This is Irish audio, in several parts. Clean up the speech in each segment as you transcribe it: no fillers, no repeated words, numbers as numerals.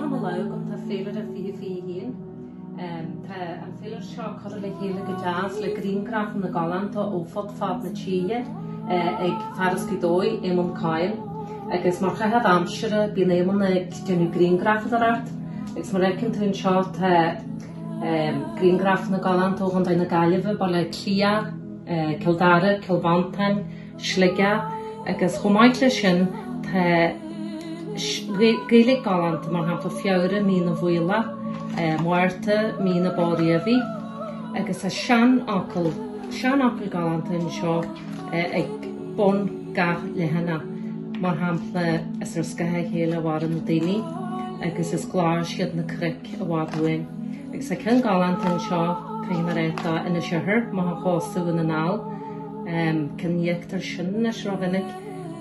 Anseo i mo lámh agam tá Féilire 2021. Tá an féilire seo curtha le chéile go deas le grianghrafanna galánta ó fud fad na tíre ag fear as Gaoth Dobhair, Éamonn Coyle. Agus mar chaitheamh aimsire bíonn Éamonn ag déanamh grianghrafadóireacht agus mar a fheiceann tú anseo tá grianghrafanna galánta ó Chontae na Gaillimhe, Baile Átha Cliath, Cill Dara, Cill Mhantáin, Sligeach agus chomh maith leis sin tá Gaeilge galánta, mar shampla Feabhra, mí na bhfuíollach, Márta, mí na bó riabhaí agus tá seanfhocal, seanfhocail galánta anseo ag bun gach leathanach, mar shampla is ar scáth a chéile a mhaireann na daoine agus is glas iad na cnoic i bhfad uainn. Agus tá ceann galánta anseo, caithfidh mé a rá, do Inis Oirthir, amach ón chósta Dhún na nGall. Cá bhfeictear sin anois rómhinic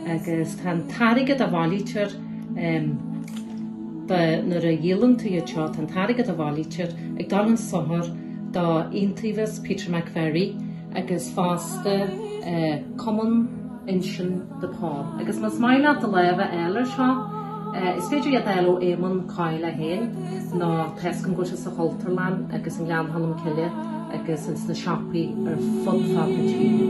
agus tá an t-airgead a bhailítear do nuair a dhíolann tú iad seo, tá an t-airgead a bhailítear ag dul chun sochair do Iontaobhas Peter McVerry agus fosta Cumann Uinseann de Pól. Agus más maith leat do lámh a fháil ar seo, is féidir iad a fháil ó Éamonn Coyle é féin nó tá a fhios agam go bhfuil sé sa Chultúrlann agus i nGleann Cholm Cille agus ins na siopaí ar fud fad na tíre.